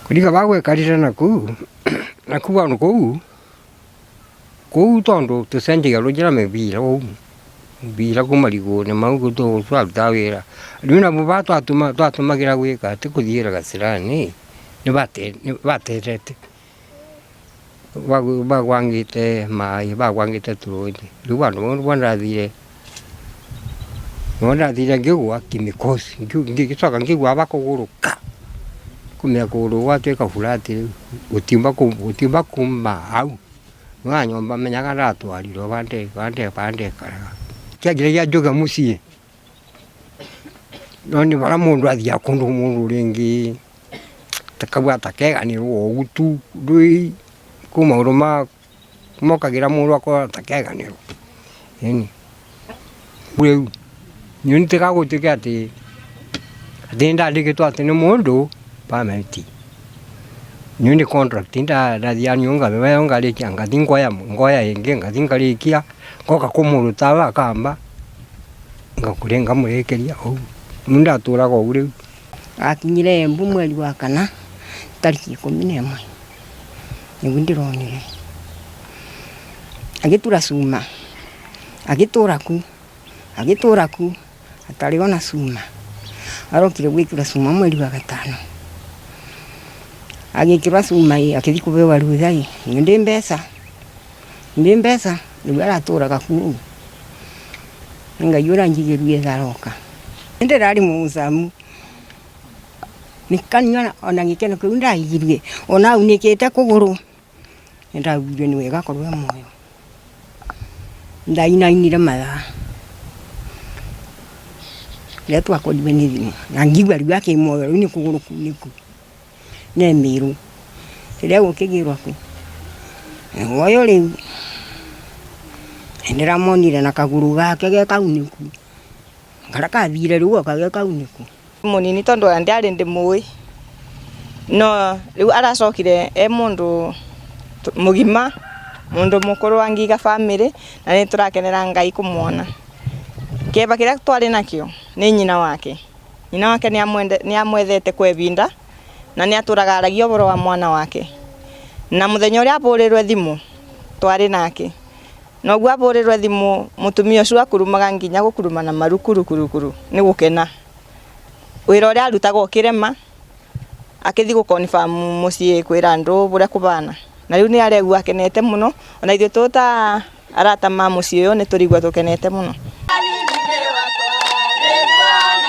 Kuriga bagwekarire nakuu nakuu bono kũu, kũu tondũ tũcenjagia rũnji na mĩbira kũu, mĩbira kũu marigũ-inĩ mau twarutaga wĩra. Rĩu nabo batwatũma twatũmagĩra gwĩka atĩ kũthiĩra gacĩra-inĩ, nĩbatendete. Bagwangĩte maĩ bagwangĩte tũrũĩ rĩu bandũ bau nĩbo ndathire nĩbo ndathire ngĩgwa kĩmĩkosi ngĩcoka ngĩigua bakũgũrũ ka kumenya kũgũrũ gwatuĩka flat rĩu gũtiuma gũtiuma kuma hau nĩwa nyũmba menyaga ndatwarirwo bandekaraga. Kĩanjĩrĩria njuge mũciĩ no nĩ bara mũndũ athiaga kũndũ mũndũ rĩngĩ takauga takeganĩrwo ũguo tu ndũĩ kwĩ maũndũ mokagĩra mũndũ akona takeganĩrwo ĩni. Rĩu niĩ nĩtĩgagũtuĩke atĩ atĩ nĩndandĩkĩtwo atĩ nĩ mũndũ permanent. Niĩ nĩ contract ndathiaga niĩ ngabeo ngarĩkia ngathiĩ ngoya ngoya ĩngĩ ngathiĩ ngarĩkia ngoka kũmũruta akamba ngamũrĩkĩria ũguo. Niĩ ndatũraga ũguo rĩu. Akinyire Embu mweri wa kana tarĩki 11 nĩguo ndĩronire. Agĩtura cuma, agĩtũra ku, agĩtũra ku atarĩ ona cuma. Arokire gwĩkĩra cuma mweri wa gatano. Agĩkĩra cuma ĩ, akĩthiĩ kũbewa rũtha ĩ, niĩ ndĩ mbeca, ndĩ mbeca, rĩu aratũraga ku ũguo. Nĩ Ngai ũranjigĩrire tha aroka. Ndĩrarĩ mũcamu nĩ kanyua ona gĩkeno kĩu ndaiguire ona aunĩkĩte kũgũrũ nĩ ndaiguire nĩ wega akorwo e muoyo. Ndainainire mathaa rĩrĩa twakorirwo nĩ thimũ na ngĩigua rĩu akĩ muoyo rĩu nĩ kũgũrũ kunĩku na e Mĩrũ. Rĩrĩa gũkĩgĩrwo kũ muoyo rĩu nĩ ndĩramonire na kagũrũ gake ge kaunĩku. Karĩa kathire rĩu goka ge kaunĩku. Mũnini tondũ ona ndiarĩ ndĩmũĩ no rĩu aracokire e mũndũ mũgima, mũndũ mũkũrũ angĩiga bamĩrĩ na nĩ tũrakenera Ngai kũmwona. Kĩeba kĩrĩa twarĩ nakĩo nĩ nyina wake, nyina wake nĩ amwethete kwa ibinda na nĩ atũraga aragia ũhoro wa mwana wake. Na mũthenya ũrĩa ahũrĩrwe thimũ twarĩ nake. Noguo ahũrĩrwe thimũ mũtumia ũcio akurumaga nginya gũkuruma na maru kuru kuru kuru nĩ gũkena. Wĩra ũrĩa arutaga ũkĩrema akĩthiĩ gũ confirm mũciĩ kwĩra andũ ũrĩa kũbana. Na rĩu nĩ aregua akenete mũno ona ithuĩ twĩ ta arata ma mũciĩ ũyũ nĩ tũraigua tũkenete mũno.